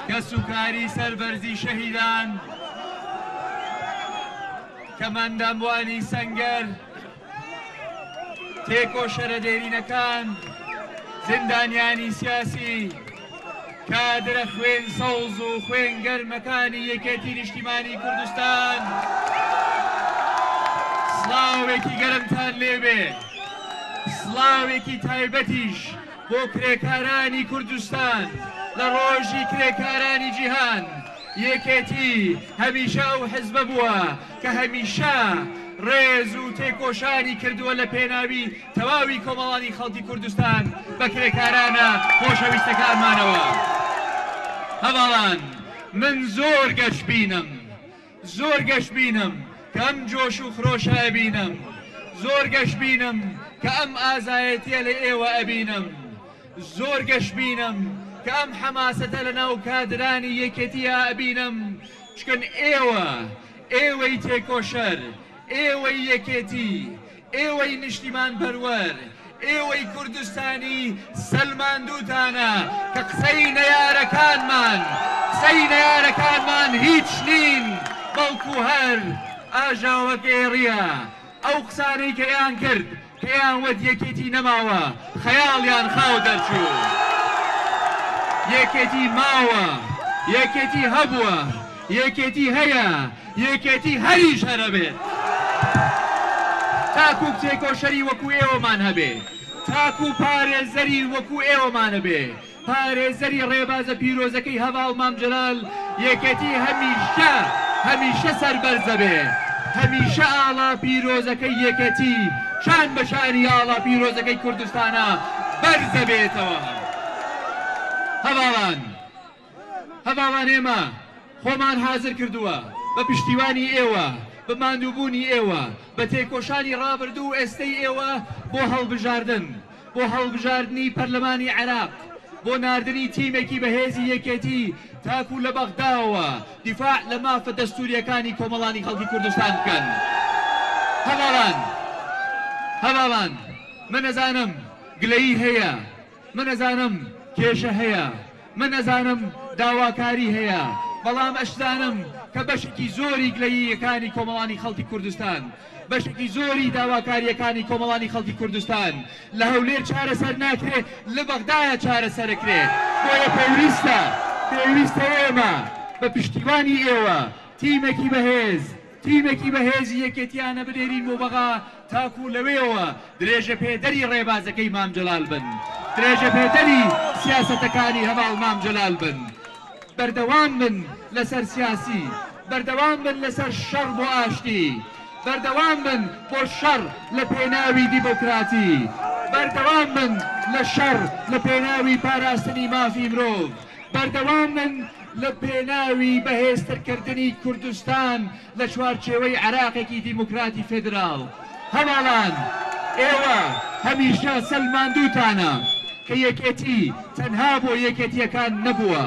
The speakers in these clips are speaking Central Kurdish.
کەسوکاری سەربەرزی شەهیدان، کەمئەندامبوانی سەنگەر، تێکۆشەرە دێرینەکان، زیندانیانی سیاسی، کادرە خوێن سەوز و خوێن گەرمەکانی یەکێتی نیشتیمانی کوردستان، سڵاوێکی گەرمتان لێبێ. سڵاوێکی تایبەتیش بۆ کرێکارانی کوردستان لە ڕۆژی کرێکارانی جیهان، یەکێتی هەمیشە ئەو حزبە بووە کە هەمیشە ڕێز و تێکۆشانی کردووە لە پێناوی تەواوی کۆمەڵانی خەڵکی کوردستان بە کرێکارانە خۆشەویستەکانمانەوە. هەڤاڵان من زۆر گەشبینم، زۆر گەشبینم کە ئەم جۆش و خرۆشە ئەبینم، زۆر گەشبینم کە ئەم ئازایەتیە لە ئێوە ئەبینم، زۆر گەشبینم کە ئەم حەماسەتە لە ناو کادرانی یەکێتییا ئەبینم، چکن ئێوە، ئێوەی تێکۆشەر، ئێوەی یەکێتی، ئێوەی نیشتیمانپەروەر، ئێوەی کوردستانی سەلماندووتانە کە قسەی نەیارەکانمان، قسەی نەیارەکانمان هیچ نین بەڵکو هەر ئاژاوەگێڕییە. ئەو قسانەی کە ئەیان کرد، کە ئەیان وت یەکێتی نەماوە، خەیاڵیان خاو دەرچوو. یەکێتی ماوە، یەکێتی هەبووە، یەکێتی هەیە، یەکێتی هەریش هەر ئەبێت. تاکو تێکۆشەری وەکو ئێوەمان هەبێ، تاکو پارێزەری وەکو ئێوەمان هەبێ، پارێزەری ڕێبازە پیرۆزەکەی هەڤاڵ مام جەلال، یەکێتی هەمیشە هەمیشە سەربەرزەبێ، هەمیشە ئاڵا پیرۆزەکەی یەکێتی شان بە شانی ئاڵا پیرۆزەکەی کوردستانا بەرزەبێتەوە. هەڤاڵان. هەڤاڵان ئێمە خۆمان حازر کردووە بە پشتیوانی ئێوە، بە ماندووبوونی ئێوە، بە تێکۆشانی ڕابردوو و ئێستەی ئێوە بۆ هەڵبژاردن، بۆ هەڵبژاردنی پەرلەمانی عێراق، بۆ ناردنی تیمێکی بەهێزی یەکێتی تاکو لە بەغداوە دیفاع لە مافە دەستوورییەکانی کۆمەڵانی خەڵکی کوردستان بکەن. هەڤاڵان، هەڤاڵان من ئەزانم گلەیی هەیە، من ئەزانم کێشە هەیە، من ئەزانم داواکاری هەیە، بەڵام ئەشزانم کە بەشێکی زۆری گلەییەکانی کۆمەڵانی خەڵکی کوردستان، بەشێکی زۆری داواکارییەکانی کۆمەڵانی خەڵکی کوردستان لە هەولێر چارەسەر ناکرێ، لە بەغدایە چارەسەرەکرێ. بۆیە پێویستە، پێویستە ئێمە بە پشتیوانی ئێوە تیمێکی بەهێز، تیمێکی بەهێزی یەکێتیانە بنێرین بۆ بەغا تاکو لەوێوە درێژەپێدەری ڕێبازەکەی مام جەلال بن، درێژەپێدەری سیاسەتەکانی هەڤاڵ مام جەلال بن، بەردەوام بن لەسەر سیاسی، بەردەوام بن لەسەر شەڕ بۆ ئاشتی، بەردەوام بن بۆ شەڕ لە پێناوی دیموکراتی، بەردەوام بن لە شەڕ لە پێناوی پاراستنی مافی مرۆڤ. بەردەوام بن لە پێناوی بەهێزترکردنی کوردستان لە چوارچێوەی عێراقێکی دیموکراتی فێدراڵ. هەڤاڵان ئێوە هەمیشە سەلماندووتانە کە یەکێتی تەنها بۆ یەکێتییەکان نەبووە،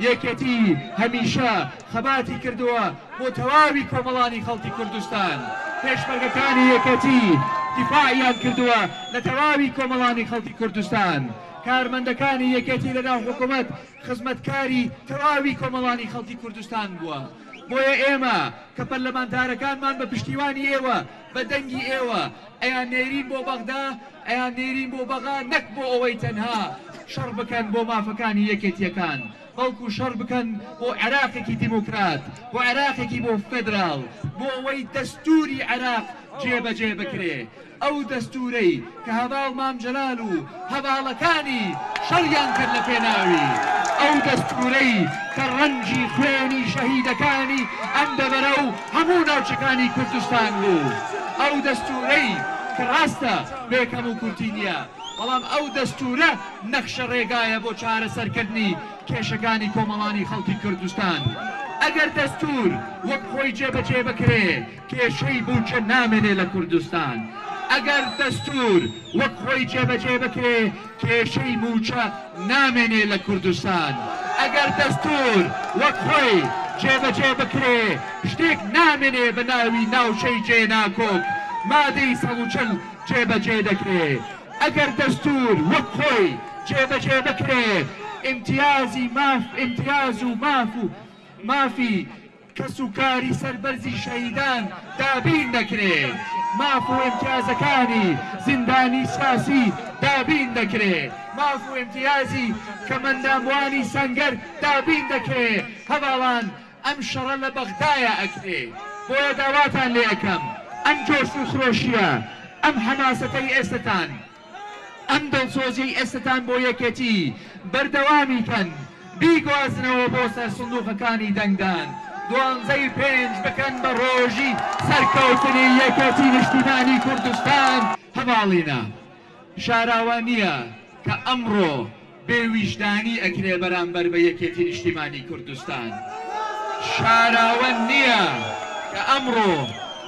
یەکێتی هەمیشە خەباتی کردووە بۆ تەواوی کۆمەڵانی خەڵکی کوردستان، پێشمەرگەکانی یەکێتی دیفاعیان کردووە لە تەواوی کۆمەڵانی خەڵکی کوردستان. کارمەندەکانی یەکێتی لەناو حکومەت خزمەتکاری تەواوی کۆمەڵانی خەڵکی کوردستان بووە، بۆیە ئێمە کە پەرلەمانتارەکانمان بە پشتیوانی ئێوە، بە دەنگی ئێوە ئەیاننێرین بۆ بەغدا، ئەیاننێرین بۆ بەغا نەک بۆ ئەوەی تەنها شەڕ بکەن بۆ مافەکانی یەکێتییەکان، بەڵکو شەڕ بکەن بۆ عێراقێکی دیموکرات، بۆ عێراقێکی بۆ فێدراڵ، بۆ ئەوەی دەستووری عێراق جێبەجێ بکرێ. ئەو دەستوورەی کە هەڤاڵ مام جەلال و هەڤاڵەکانی شەڕیان کرد لە پێناوی، ئەو دەستوورەی کە ڕەنجی خوێنی شەهیدەکانی ئەم دەڤەرە و هەموو ناوچەکانی کوردستان بوو، ئەو دەستوورەی کە ڕاستە بێ کەموکورتی نییە، بەڵام ئەو دەستوورە نەخشە ڕێگایە بۆ چارەسەرکردنی کێشەکانی کۆمەڵانی خەڵکی کوردستان. ئەگەر دەستوور وەک خۆی جێبەجێ بکرێ، کێشەی بودجە نامێنێ لە کوردستان. ئەگەر دەستوور وەک خۆی جێبەجێ بکرێ، کێشەی مووچە نامێنێ لە کوردستان. ئەگەر دەستوور وەک خۆی جێبەجێ بکرێ، شتێک نامێنێ بە ناوی ناوچەی جێناکۆک، مادەی 140 جێبەجێ دەکرێ. ئەگەر دەستوور وەک خۆی جێبەجێ بکرێ، ئیمتیازی ماف ئیمتیاز و ماف و مافی کەسوکاری سەربەرزی شەهیدان دابین دەکرێ، ماف و ئیمتیازەکانی زیندانی سیاسی دابین دەکرێ، ماف و ئیمتیازی کەمئەندامبوانی سەنگەر دابین دەکرێ، هەڤاڵان ئەم شەڕە لە بەغدایە ئەکرێ، بۆیە داواتان لێ ئەکەم ئەم جۆش و خرۆشیە، ئەم حەماسەتەی ئێستەتان، ئەم دڵسۆزیەی ئێستەتان بۆ یەکێتی بەردەوامی کەن، بیگوازنەوە بۆ سەر سندوقەکانی دەنگدان، دوانزەی پێنج بکەن بە ڕۆژی سەرکەوتنی یەکێتی نیشتیمانی کوردستان. هەڤاڵینە، شاراوە نییە کە ئەمڕۆ بێ ویژدانی ئەکرێ بەرامبەر بە یەکێتی نیشتیمانی کوردستان. شاراوە نییە کە ئەمڕۆ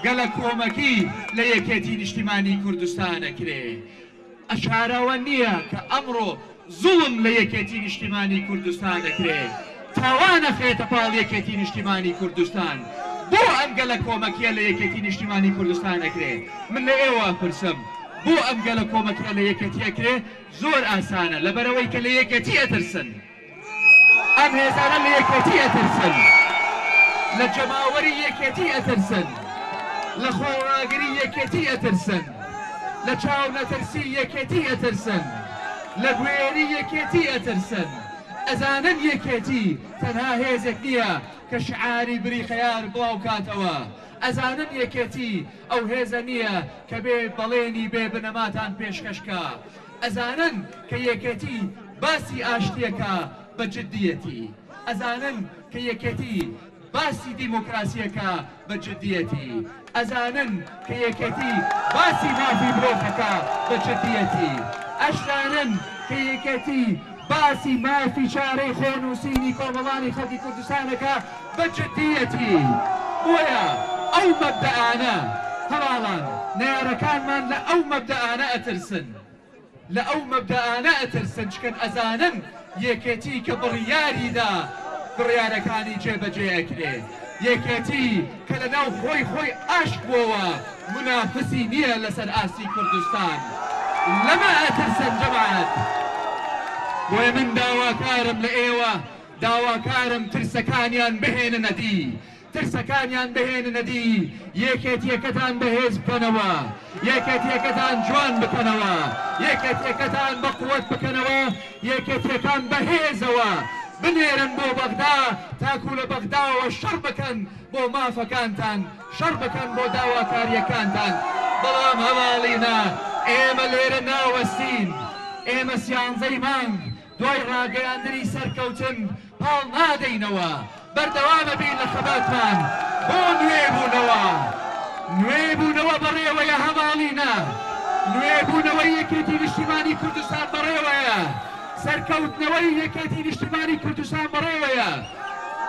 گەلەکۆمەکی لە یەکێتی نیشتیمانی کوردستان ئەکرێ. شاراوە نییە کە ئەمڕۆ زوڵم لە یەکێتی نیشتیمانی کوردستان ئەکرێ. تاوان ئەخرێتە پاڵ یەکێتی نیشتیمانی کوردستان. بۆ ئەم گەلەکۆمەکیە لە یەکێتی نیشتیمانی کوردستان ئەکرێ؟ من لە ئێوە ئەپرسم بۆ ئەم گەلەکۆمەکیە لە یەکێتی ئەکرێ؟ زۆر ئاسانە لەبەرئەوەی کە لە یەکێتی ئەترسن. ئەم هێزانە لە یەکێتی ئەترسن، لە جەماوەری یەکێتی ئەترسن، لە خۆڕاگری یەکێتی ئەترسن، لە چاونەترسی یەکێتی ئەترسن، لە بوێری یەکێتی ئەترسن. ئەزانن یەکێتی تەنها هێزێک نییە کە شعاری بریقەیار بڵاوکاتەوە، ئەزانن یەکێتی ئەو هێزە نییە کە بێ بەڵێنی بێ بنەماتان پێشکەش کا. ئەزانن کە یەکێتی باسی ئاشتیەکا بە جدیەتی. ئەزانن کە یەکێتی باسی دیموکراسیەکا بە جدیەتی. ئەزانن کە یەکێتی باسی مافی مرۆڤەکا بە جدیەتی. ئەشزانن کە یەکێتی باسی مافی چارەی خۆنووسینی کۆمەڵانی خەڵکی کوردستانەکا بە جدیەتی. بۆیە ئەو مەبدەئانە هەواڵان نەیارەکانمان لە ئەو مەبدەئانە ئەترسن. لە ئەو مەبدەئانە ئەترسن چکن ئەزانن یەکێتی کە بڕیاری دا بڕیارەکانی جێبەجێ ئەکرێ. یەکێتی کە لە ناو خۆی خۆی ئاشت بۆوە مونافسی نیە لەسەر ئاستی کوردستان. لەمە ئەترسن جەماعەت. بۆیە من داواکارم لە ئێوە داواکارم ترسەکانیان بهێننە دی. ترسەکانیان بهێننە دی، یەکێتییەکەتان بەهێز بکەنەوە، یەکێتییەکەتان جوان بکەنەوە، یەکێتییەکەتان بە قوت بکەنەوە، یەکێتییەکان بەهێزەوە بنێرن بۆ بەغدا تاکو لە بەغداوە شەڕ بکەن بۆ مافەکانتان، شەڕ بکەن بۆ داواکارییەکانتان. بەڵام هەواڵینە ئێمە لێرە ناوەستین، ئێمە سیانزەی مانگ دوای ڕاگەیاندنی سەرکەوتن پاڵ نادەینەوە، بەردەوامەبین لە خەباتمان بۆ نوێبوونەوە. نوێبوونەوە بەڕێوەیە هەڤاڵینە، نوێبوونەوەی یەکێتی نیشتیمانی کوردستان بەڕێوەیە، سەرکەوتنەوەی یەکێتی نیشتیمانی کوردستان بەڕێوەیە.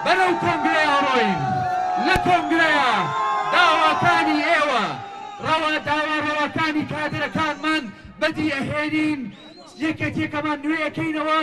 بەرەو کۆنگرەیە ئەڕۆین، لە کۆنگرەیە داواکانی ئێوە، ڕەوا داوا ڕەواکانی کادرەکانمان بەدی ئەهێنین، یەکێتیەکەمان نوێ ئەکەینەوە.